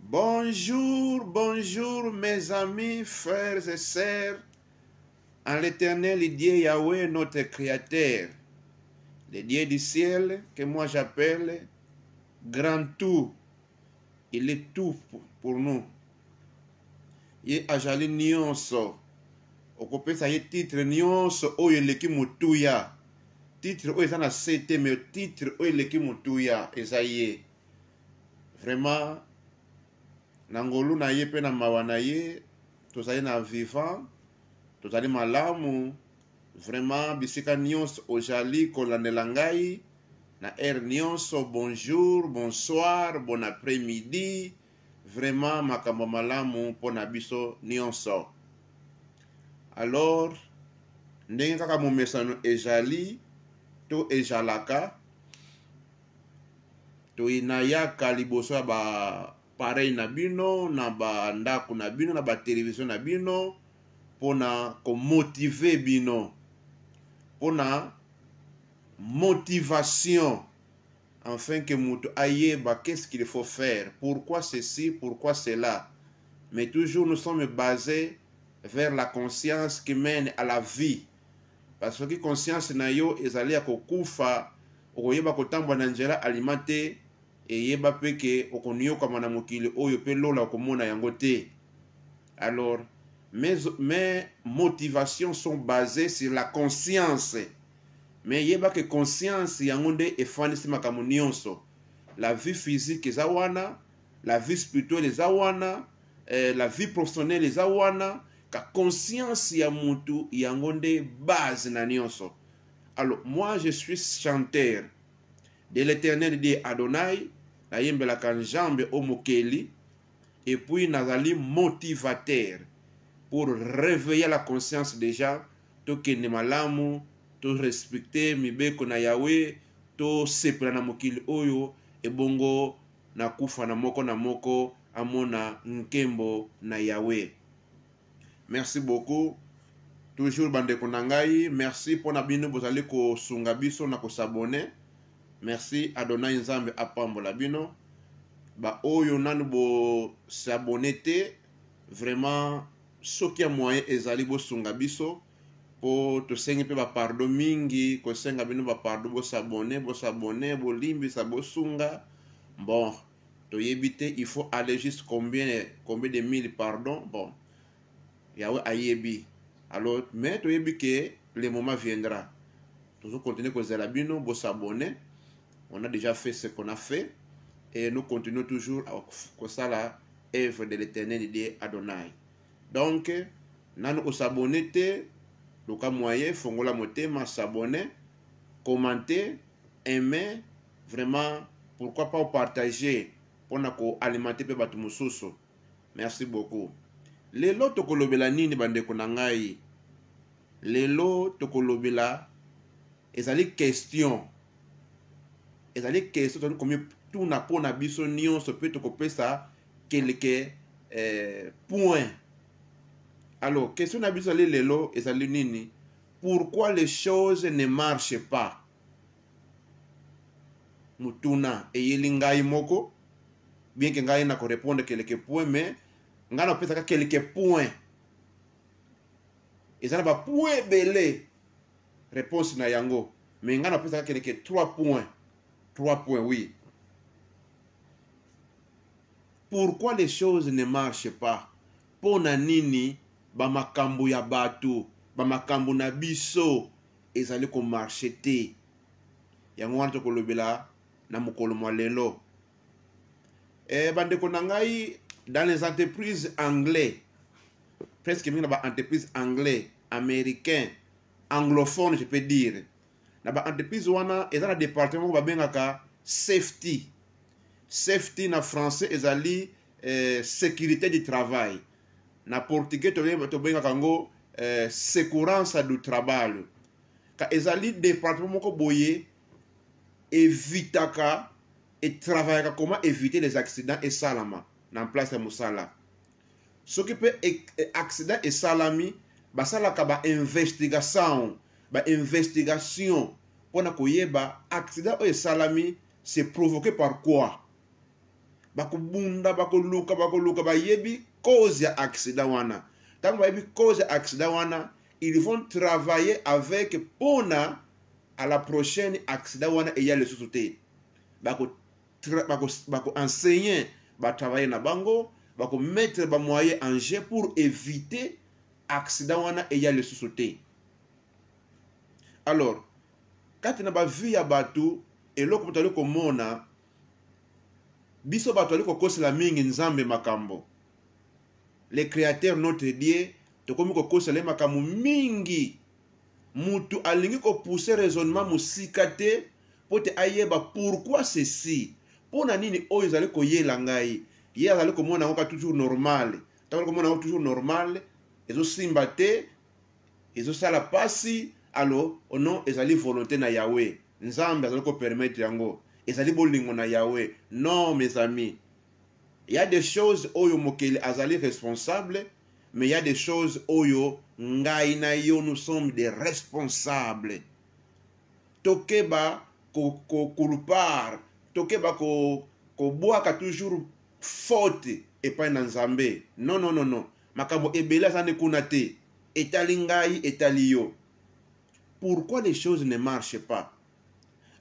Bonjour, bonjour mes amis, frères et sœurs, en l'éternel Dieu Yahweh, notre Créateur, le Dieu du ciel que moi j'appelle grand tout. Il est tout pour nous. Ye ajali nyonso. Okopesa ye titre nyonso oyo eleki motuya. Titre oyo eza na se te, mais titre oyo eleki motuya eza ye. Vraiment, na ngolu na ye mpe na mawa na ye, tozali na vivant, tozali malamu. Vraiment, bisika nyonso ozali kolandela ngai na heure nyonso, bonjour, bonsoir, bon après-midi. Vraiment, makambo malamu mpo na biso nyonso. Alors, ndenge kaka momesano ezali to ezalaka, toinayaka liboso ya ba pareil na bino, na ba ndako na bino, na ba television na bino, mpona komotive bino, mpona motivation, afin que moto ayeba qu'est-ce qu'il faut faire, pourquoi ceci, pourquoi cela. Mais toujours nous sommes basés vers la conscience qui mène à la vie. Parce que conscience na yo ezali ya kokufa, okoyeba kotambola na nzela alima te, eyeba pe ke okoniokama na mokili oyo pe lola okomona yango te. Alors, mes motivations sont basées sur la conscience. Mais yeba ke conscience yango nde efandisi makambo nyonso. La vie physique eza wana, la vie spirituelle eza wana, la vie professionnelle eza wana, ka conscience ya mutu yango nde base na nyonso. Alors, moi je suis chanteur de l'éternel Dieu Adonai, nayembelaka Nzambe o mokeli, et puis nazali motivateur pour réveiller la conscience déjà, tokende malamu, to respecter mibeko na Yahweh, to sepela na mokili oyo ebongo na kufa na moko na moko amona nkembo na Yahweh. Merci beaucoup. Toujours bandeko na ngai, merci pona bino bozali kosunga biso na kosabone. Merci Adonai Nzambe apambola bino. Ba oyo nanu bo s'abonner te, vraiment soki ya moyen ezali bosunga biso po tosengi pe ba pardon mingi, kosenga bino ba pardon, bosabone, bosabone, bolimbisa, bosunga. Bon, toyebi te, il faut aller juste combien de mille pardon. Bon, Yahweh ayebi. Alors, mais toyebi que le moment viendra. Tozo continuer kozela bino, bosabone. On a déjà fait ce qu'on a fait et nous continuons toujours à kosala œuvre de l'éternel Dieu Adonai. Donc, nanu osabone te, luka moyen, fongola motema, s'abonner. Commenter, aimer, vraiment, pourquoi pas partager mpona koalimenter mpe bato mosusu. Merci beaucoup. Lelo tokolobela nini, bandeko na ngai? Lelo tokolobela, ezali question, ezali question tozali komituna mpona biso nyonso, mpe tokopesa quelque point. Alors, question na biso ezali lelo, ezali nini? Pourquoi les choses ne marchent pas? Mutuna eyeli ngai moko, bien que ngai na korépondre quelque point, mais ngai napesaka quelque point. Eza na bapoint ebele réponse na yango, mais ngai napesaka quelque 3 points, 3 points, oui. Pourquoi les choses ne marchent pas? Mpo na nini bamakambo ya bato, bamakambo na biso ezali komarcher te? Yango wana tokolobela na mokolo mwa lelo. Bandeko na ngai, dans les entreprises anglais, presque mingi na baentreprise anglais, américain, anglophone je peux dire, na baentreprise wana eza na département moko babengaka safety. Safety na français ezali sécurité du travail. Na portugais tobengaka yango segurança do trabalho. Ka ezali département moko boye evitaka, etravaillaka comment éviter les accidents esalama na place ya mosala. Soki mpe accident esalami, basalaka bainvestigation, bainvestigation mpona koyeba accident oyo esalami, c'est provoqué par quoi. Bakobunda, bakoluka, bakoluka, bayebi cause ya accident wana. Ntango bayebi cause ya accident wana, ils vont travailler avec mpona à la prochaine accident wana eya lisusu te. Bakoenseigner batravailler na bango, bakomettre bamoyen en jeu pour éviter accident wana eya lisusu te. Alors, kati na bavie ya bato, eloko moto ali komona, biso bato ali kokosela mingi Nzambe makambo. Le créateur, notre Dieu, tokomi kokosela ye makambo mingi. Mutu alingi kopousser raisonnement mosika te mpo te ayeba pourquoi ceci, mpo na nini oyo ezali koyela ngai. Ye azali komona yango ka toujours normal. Ntango azali komona yango toujours normal, ezosimba te, ezosala pasi, alors ono ezali volonté na Yawe, Nzambe azali kopermettre yango, ezali bolingo na Yawe. Non, mes amis, il y a des choses oyo mokili azali responsable, mais il y a des choses oyo ngai na yo, nous sommes des responsables. Tokeba kokulupar, tokeba kobwaka toujours faute epai na Nzambe. Non, non, non, non. Makambo ebele aza nde kuna te, etali ngai, etali yo. Pourquoi les choses ne marchent pas?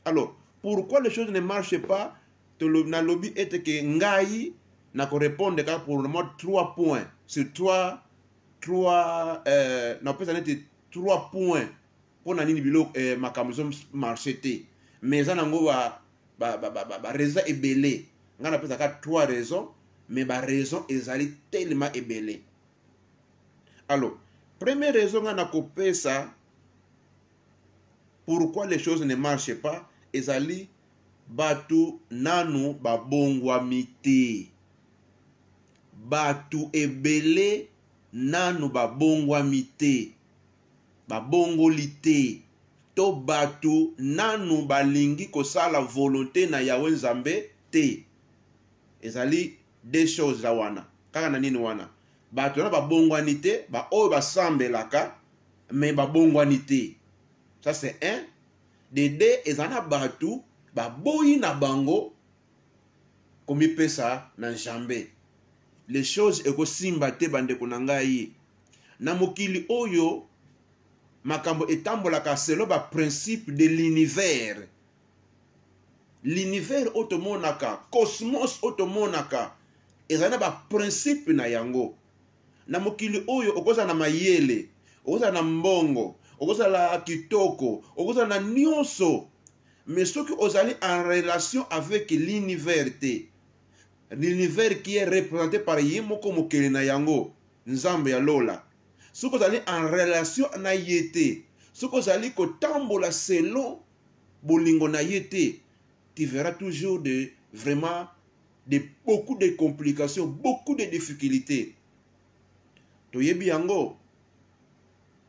Alors, pourquoi les choses ne marchent pas? Nalobi ete ke ngai nakorépondre kaka pour le moment trois points sur trois, trois napesa neti trois points mpo na nini biloko makambo ezomarcher te. Mais eza nango baraison ebele. Ngai napesaka trois raisons, mais baraison ezali tellement ebele. Alors, première raison ngai nakopesa pourquoi les choses ne marchent pas, ezali bato nanu babongwami te. Bato ebele nanu babongwami te, babongoli te, to bato nanu balingi kosala volonté na Yawe Nzambe te. Ezali deux choses za wana kaka na nini wana. Bato wana babongwani te, baoyo basambelaka mais babongwani te, ça c'est un. De deux, eza na bato baboyi na bango komipesa na Nzambe. Les choses ekosimba te. Bandeko na ngai, na mokili oyo makambo etambolaka selon baprincipe de l'univers. L'univers oyo tomonaka, cosmos oyo tomonaka, ezali na baprincipe na yango. Na mokili oyo okozala na mayele, okozala na mbongo, okozala kitoko, okozala na nyonso, mais soki ozali en relation avec l'univers te, l'univers qui est représenté par ye moko mokeli na yango, Nzambe ya lola, soki ozali en relation na ye te, soki ozali kotambola selon bolingo na ye te, tu verras toujours de vraiment de beaucoup de complications, beaucoup de difficultés. Toyebi yango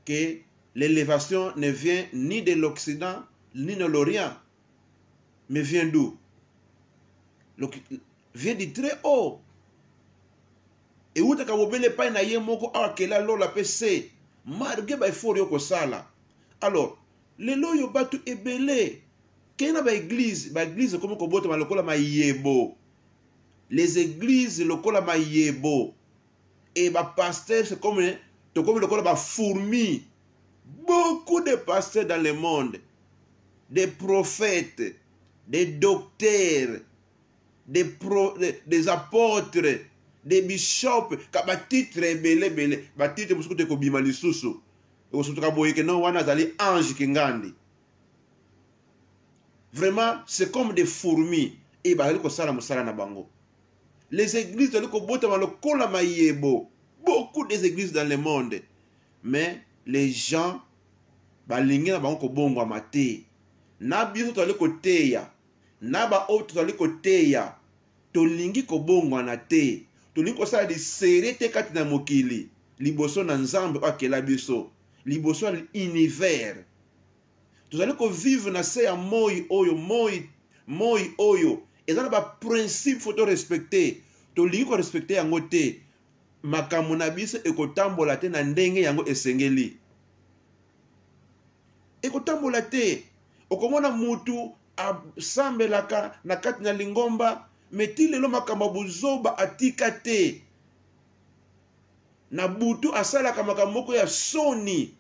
que l'élévation ne vient ni de l'Occident ni de l'Orient, mais vient d'où? Vient du très haut. Ewutaka bobele epai na ye moko awa akela lola mpe se, malgré baeffort yo kosala. Alors lelo oyo bato ebele kei na baeglize, baeglize ekomi kobotama lokola mayebo, les églises lokola mayebo, et bapasteur c'est comme tokomi lokola bafourmi. Beaucoup de pasteurs dans le monde, des prophètes, des docteurs, des apôtres, des bishops, ka batitre ebele ebele, batitre mosusu te ekobima lisusu, ekosutuka boye ke non, wana azali ange kingandi. Vraiment, c'est comme des fourmis e bazali kosala mosala na bango. Les églises ezali kobotama lokola mayebo, beaucoup des églises dans le monde, mais les gens balingi na bango kobongwama te. Na biso tozali koteya, na baoyo tozali koteya, tolingi kobongwana te, tolingi kosala lisere te kati na mokili, liboso na Nzambe oyo akela biso, liboso ya univers. Tozali kovivre na se ya moi oyo, moi oyo eza na baprincipe fo torespecte, tolingi korespecte yango te. Makambo na biso ekotambola te na ndenge yango esengeli, ekotambola te. Okomona mutu asambelaka na kati na lingomba, me ti lelo makambo ya bozoba atika te. Na butu asalaka makambo moko ya soni.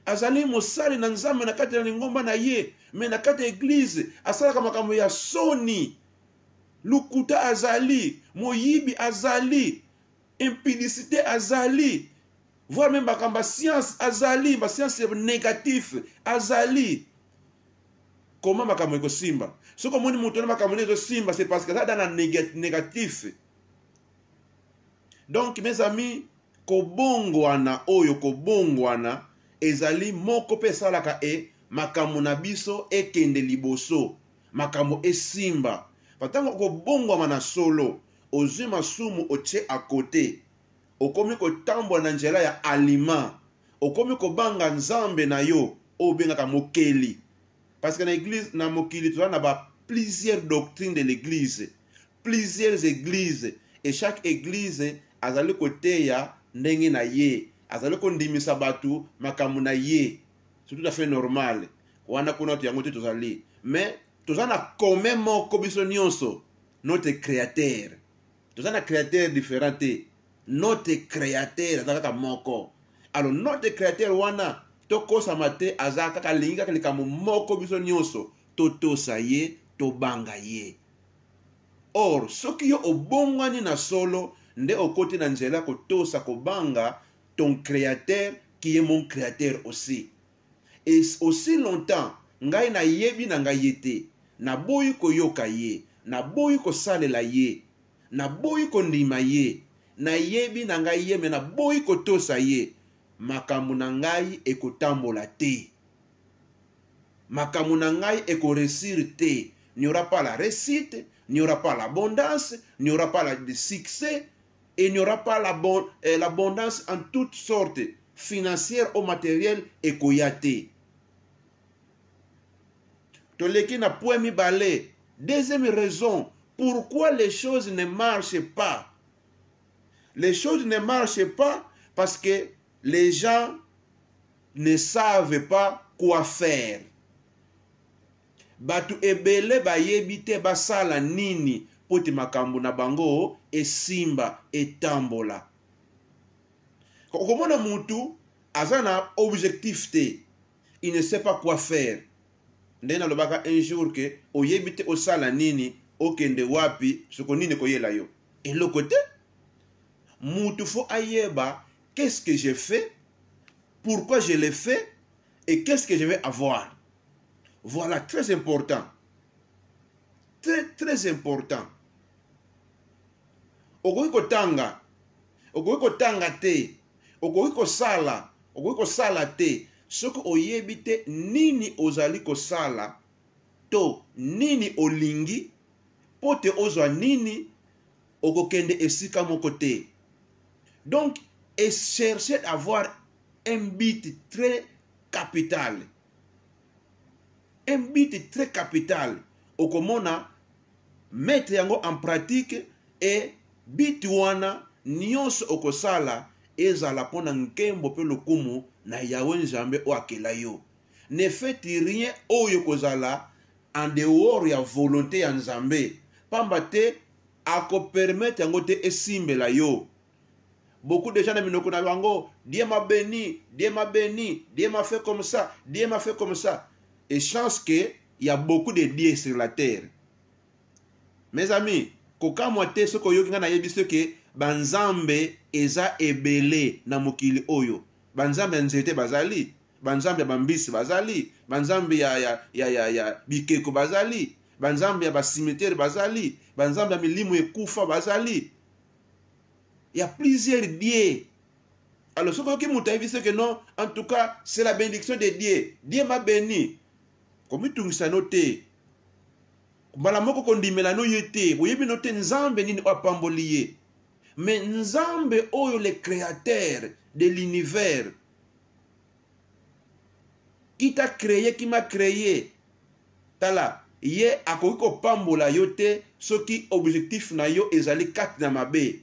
Azali mosali na Nzambe na kati na lingomba na ye, me na kati ya eglize asalaka makambo ya soni. Lukuta azali, moyibi azali, impudicité azali, voire même makambo ya science azali, bascience négatif azali. Koma makambo ekosimba? Soki omoni moto na makambo nde ezosimba, c'est parce que aza dans la négatif. Donc mes amis, kobongwana oyo, kobongwana ezali moko mpe esalaka e makambo na biso ekende liboso, makambo esimba. Ntango okobongwama na solo, ozwi masumu otie à côté, okomi kotambola na nzela ya alima, okomi kobanga Nzambe na yo oyo obengaka mokeli. Parce que na église, na mokili, toza na ba plusieurs doctrines de l'église, plusieurs églises, et chaque église azali koteya ndenge na ye, azali kondimisa bato makambo na ye. C'est tout à fait normal. Wana kuna to yango te tozali, mais toza na commun moko biso nyonso, notre créateur. Toza na créateur différent te, notre créateur aza kaka moko. Alors notre créateur wana, tokosama te, aza kaka alingi kaka likambo moko, biso nyonso totosa ye, tobanga ye. Or soki yo obongwani na solo, nde okoti na nzela kotosa, kobanga ton créateur qui est mon créateur aussi. Et aussi longtemps ngai nayebi na ngai ye te, naboyi koyoka ye, naboyi kosalela ye, naboyi kondima ye, nayebi na ngai ye me naboyi kotosa ye, makambo na ngai ekotambola te, makambo na ngai ekoresir te. N'y aura pas la réussite, n'y aura pas l'abondance, n'y aura pas le succès et n'y aura pas l'abondance en toutes sortes, financière ou matérielle, ekoya te. Toleki na point mibale. Deuxième raison pourquoi les choses ne marchent pas. Les choses ne marchent pas parce que les gens ne savent pas quoi faire. Bato ebele bayebi te basala nini po ete makambo na bango esimba, etambola. Okomona mutu aza na objectif te, il ne sait pas quoi faire. Ndenge nalobaka un jour ke oyebi te osala nini, okende wapi, soko nini ekoyela yo, eloko te. Mutu fo ayeba qu'est-ce que je fais, pourquoi je le fais et qu'est-ce que je vais avoir. Voilà, très important, très très important. Okoki kotanga, okoki kotanga te, okoki kosala, okoki kosala te. Soki oyebi te nini ozali kosala to nini olingi mpo te ozwa nini, okokende esika moko te. Donc, et chercher d'avoir un but très capital. Un but très capital. Okomona mettre yango en pratique et but wana nyonso okosala ezala mpo na nkembo mpe lokumu na Yawe Nzambe oyo akela yo. Ne faites rien oyo kozala en dehors ya volonté ya Nzambe, pamba te akopermettre yango te esimbela yo. Beaucoup de gens na minoko na bango, Dieu m'a béni, Dieu m'a béni, Dieu m'a fait comme ça, Dieu m'a fait comme ça. Et chance que il y a beaucoup de dieux sur la terre. Mes amis, kokamwa te soki oyoki ngai nayebi soki banzambe eza ebele na mokili oyo. Banzambe ya nzete bazali, banzambe ya bambisi bazali, banzambe ya bikeko bazali, banzambe ya bacimetière bazali, banzambe ya milimo ekufa bazali. Il y a plusieurs dieux. Alors, soki oyoki moto ayebi soki non, en tout cas, c'est la bénédiction de Dieu. Dieu m'a béni. Komitungisa no te. Mbala moko kondimela no ye te. Boyebi no te Nzambe nini oyo apamboli ye. Mais Nzambe oyo le créateur de l'univers, qui t'a créé, qui m'a créé, tala, ye akoki kopambola yo te soki objectif na yo ezali kati na mabe.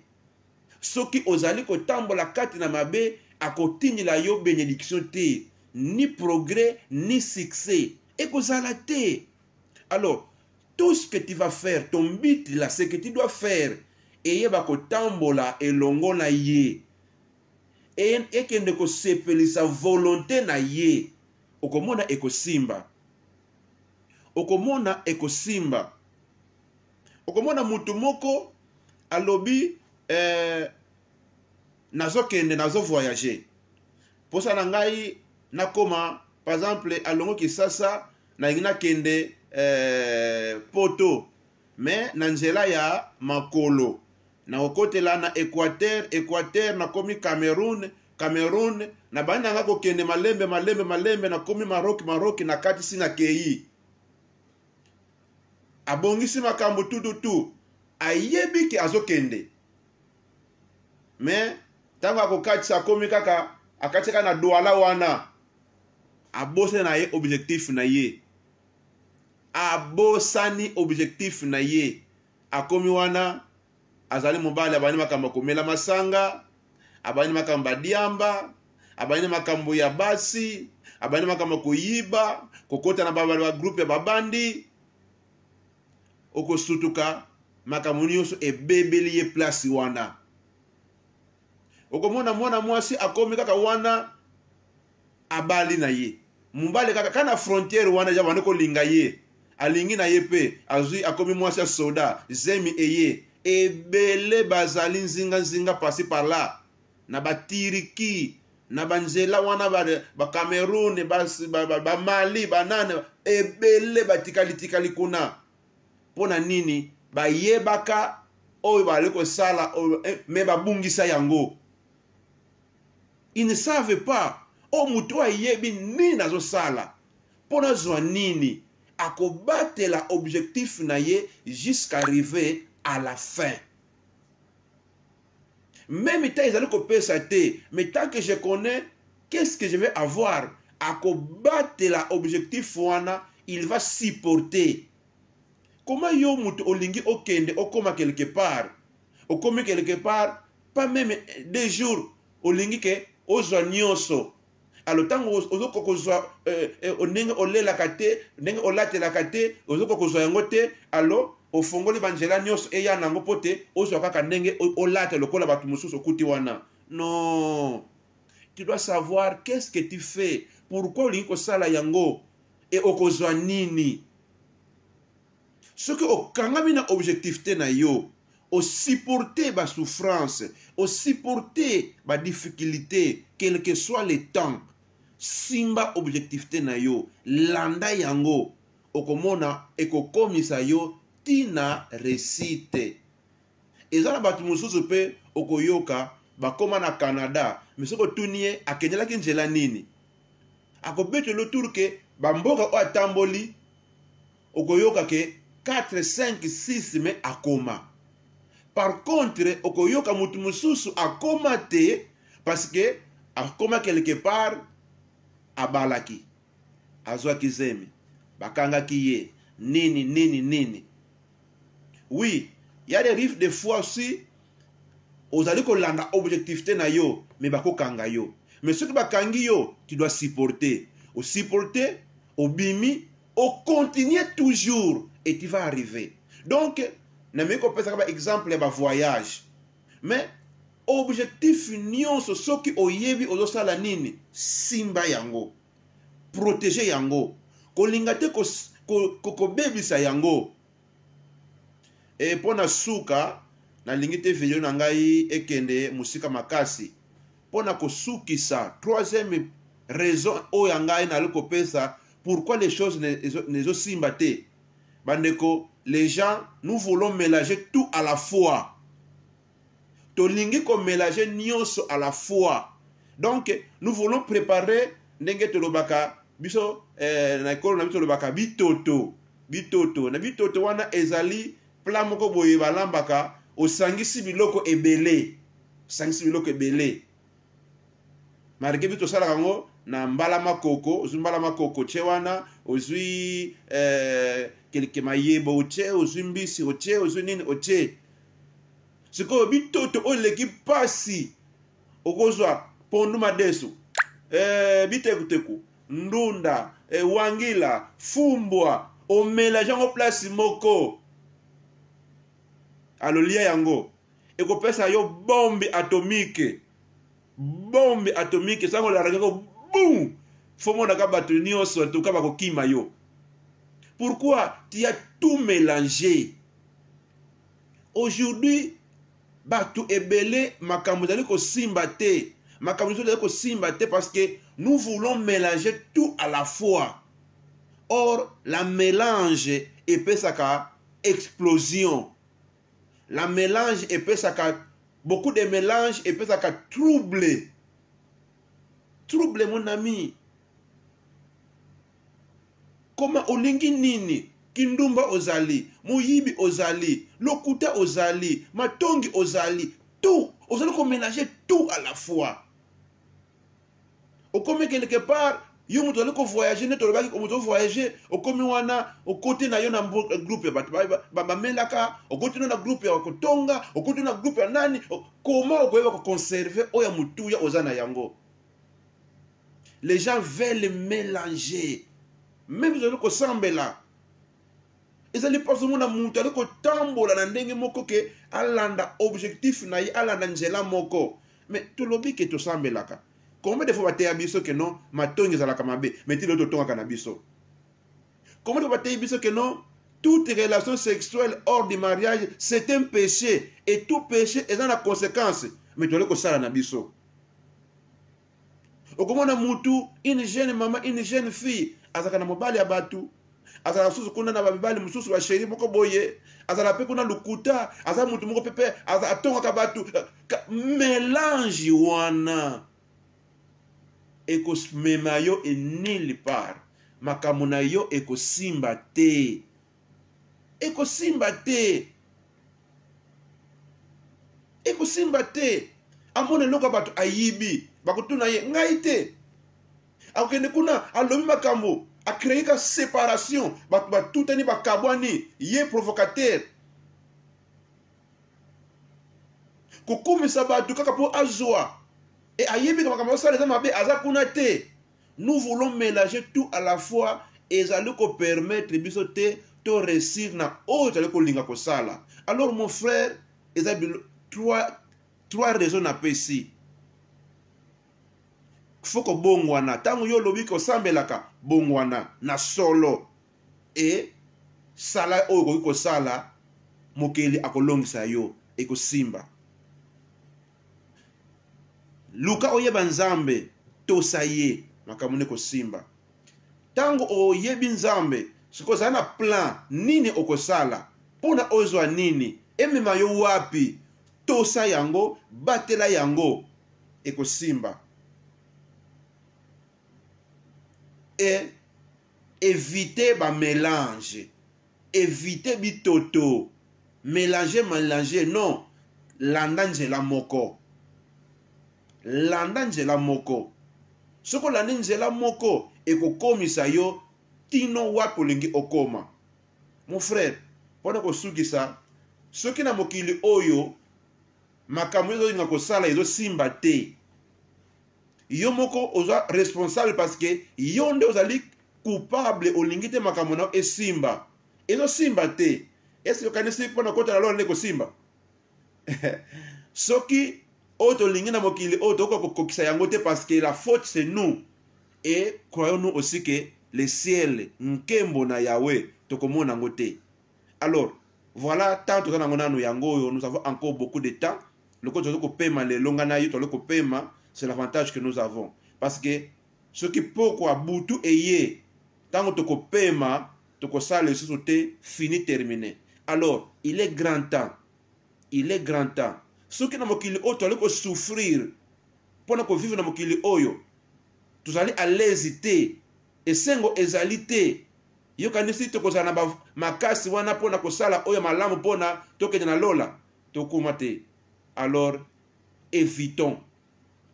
Soki ozali kotambola kati na mabe, akotindela yo bénédiction te, ni progrès, ni succès. Ekozala te. Alors, tout ce que tu vas faire, ton but là, ce que tu dois faire, eyeba kotambola elongo na ye. Ekende kosepelisa volonté na ye. Okomona ekosimba. Okomona ekosimba. Okomona mutu moko alobi nazokende, nazo voyager. Posa na ngai nakoma, par exemple, alongo Kisasa, nalingi nakende poto, mais na nzela ya makolo. Nakokotela na Équateur, Équateur nakomi Cameroun, Cameroun na bandi nanga kokende malembe, malembe, malembe, nakomi Maroc, Maroc nakatisi na kei. Abongisi makambo tu, tu, tu. Ayebi ke azokende. Mais tango akokatisa akomi kaka, akatisi kaka na Douala wana. Abosani na ye objectif na ye. Abosani objectif na ye. Akomi wana, azali mobali, abandi makambo ya komela masanga, abandi makambo ya diamba, abandi makambo ya basi, abandi makambo ya koyiba, kokota na ba groupe ya babandi. Okosutuka makambo nyonso ebebeli ye place wana. Okomona mwana mwasi akomi kaka wana, abali na ye. Mobali kaka kana frontière wana ya bande kolinga ye. Alingi na ye pe, azwi akomi mwasi ya soda, zemi eye. Ebele bazali nzinga nzinga pasi par là. Na ba Turquie, na ba nzela wana ba Cameroun, ba Mali, ba nane, ebele batikali tikali kuna. Pona nini? Bayebaka oyo bazali kosala, oyo mais babungisa yango. Ils ne savent pas. Oyo moto ayebi nini azosala. Pona zwa nini? Akobatela objectif na ye jusqu'à arriver à la fin. Même tant ils allaient kopesa te, mais tant que je connais qu'est-ce que je vais avoir, akobatela objectif wana, il va supporter. Comment yo mutu olingi okende okoma quelque part, okomi quelque part, pas même 2 jours, olingi ke ozwa nyonso. Alors tango ozoko kozwa ndenge olelaka te, ndenge olatelaka te, ozoko kozwa yango te, alors ofongoli banzela nyonso eya nango po te ozwa kaka ndenge olata lokola bato mosusu okuti wana. Non, tu dois savoir qu'est-ce que tu fais, pourquoi olingi kosala yango et okozwa nini. Soki okangami na objectif te na yo, osupporter ba souffrance, osupporter ba difficulté, quel que soit le temps, simba objectif te na yo, landa yango, okomona ekokomisa yo tina réussite. Eza na bato mosusu pe okoyoka bakoma na Canada, mais soki otuni ye akendelaki nzela nini? Akobetela tour ke bamboka oyo atamboli, okoyoka ke 4, 5, 6, mais akoma. Par contre, okoyoka motu mosusu akoma te, parce que akoma quelque part, abalaki, azwaki zemi, bakangaki ye, nini nini nini. Oui, y a des riffs de fois aussi ozali kolanda objectif te na yo, mais bakokanga yo. Mais soki bakangi yo, tu dois supporter. Osupporter, obimi, ocontinue toujours et tu vas arriver. Donc nameki kopesaka baexemple ya bavoyage, mais objectif nyonso soki oyebi ozosala nini, simba yango, protéger yango, kolinga te kobebisa yango. E mpo na suka, nalingi te video na ngai ekende mosika makasi. Mpo na kosukisa, troisième raison oyo ya ngai nali kopesa pourquoi les choses nezosimba te, bandeko, les gens, nous voulons mélanger tout à la fois. Tolingi komélanger nyonso à la fois. Donc nous voulons préparer ndenge tolobaka biso na ekolo na biso, tolobaka bitoto. Bitoto na bitoto wana ezali plat moko boye balambaka, osangisi biloko ebele, osangisi biloko ebele. Malgré biso tosalaka yango na mbala makoko, ozwi mbala makoko tie wana, ozwi quelque mayebo otie, ozwi mbisi otie, ozwi nini otie. Sikoyo bitoto oyo eleki mpasi, okozwa pondu, madesu, bitekuteku, ndunda, wangila, fumbwa, omélange yango place moko, alolia yango, ekopesa yo bombe atomique. Bombe atomique sango olaraka yango, bum, fo monaka bato nyonso antuka bakokima yo. Pourquoi? Tu as tout mélangé. Aujourd'hui bato ebele, makambo ezali kosimba te, makambo nyonso ezali kosimba te, parce que nous voulons mélanger tout à la fois. Or la mélange epesaka explosion, la mélange epesaka beaucoup de mélange, epesaka trouble, trouble. Mon ami, koma olingi nini? Kindumba ozali, moyibi ozali, lokuta ozali, matongi ozali, tout ozali komélanger tout à la fois. Okomi quelque part, yo moto ozali kovoyage, nde tolobaki moto ovoyage, okomi wana, okoti na yo na groupe ya bato bamelaka, okoti no na groupe ya kotonga, okoti na groupe ya nani. Koma okoyeba koconserve oyo ya motuya oza na yango? Les gens veulent mélanger. Même ozali kosambela, ezali mpasi omona moto ali kotambola na ndenge moko ke alanda objectif na ye, alanda nzela moko. Mais tolobi ke tosambelaka, combien de fois bateya biso ke non, matongi ezalaka mabe, mais ti lelo totongaka na biso? Combien de fois bateyi biso ke non, toute relation sexuelle hors du mariage, c'est un péché, et tout péché eza na conséquence, mais tozali kosala na biso? Okomona mutu, une jeune mama, une jeune fille, azalaka na mobali ya bato, azala mosusu kuna na bamibali mosusu, bachéri moko boye, azala mpe kuna lokuta, aza mutu moko mpe atongaka bato. Mélange wana ekomema yo nulle part. Makambo na yo ekosimba te, ekosimba te, ekosimba te. Amona eloko ya bato, ayibi, bakotuna ye, ngai te. Akokende kuna, alobi makambo, acréer ka séparation, bato batutani, bakabwani, ye provocateur. Kokumisa bato kaka mpo azwa e, ayebi ka makambo asala eza mabe, aza kuna te. Nous voulons mélanger tout à la fois. Ezali kopermettre biso te to réussir na oyo tozali kolinga kosala. Alors mon frère, eza trois raisons napesi. Fo kobongwana. Ntango yo olobi kosambelaka, bongwana na solo e sala oyo okoki kosala, mokili akolongisa yo, ekosimba. Luka oyeba Nzambe, tosa ye, makambo nde kosimba. Ntango oyebi Nzambe, soki ozala na plan nini okosala mpona ozwa nini, emema yo wapi, tosa yango, batela yango, ekosimba. Et éviter ba mélange, éviter bitoto, mélanger mélanger non, landa nzela moko. Landa nzela moko. Soki olandi nzela moko ekokomisa yo tino wapi olingi okoma. Mon frère, mpona kosukisa, soki na mokili oyo makambo ezolinga kosala ezosimba te, yo moko oza responsable parce que yo nde ozali coupable, olingi te makambo na yo esimba, ezosimba te. Est-ce que okanisi mpona kota na lola nde kosimba? Soki oyo tolingi na mokili oyo tokoka kokokisa yango te, parce que la faute, c'est nous. Et croyons-nous aussi que le ciel, nkembo na Yahweh, tokomona yango te. Alors voilà, tant toza nango nano yango oyo, nous avons encore beaucoup de temps. Lokola tozali kopema lelo, nga na yo tozali kopema, c'est l'avantage que nous avons, parce que soki pokwa butu eye, ntango tokopema, tokosala lisusu te, fini, terminé. Alors il est grand temps, il est grand temps. Soki na mokili oyo tozali kosouffrir mpona kovivre na mokili oyo, tozali à l'aise te, esengo ezali te, yokanisi tokozala na makasi wana mpona kosala oyo malamu mpona tokende na lola? Tokuma te. Alors évitons,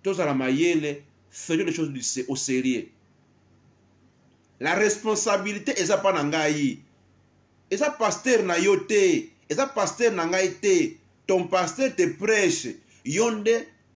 tozala mayele, faisons les choses au sérieux. La responsabilité eza mpa na ngai, eza pasteur na yo te, eza pasteur na ngai te. Ton pasteur te prêche, yo nde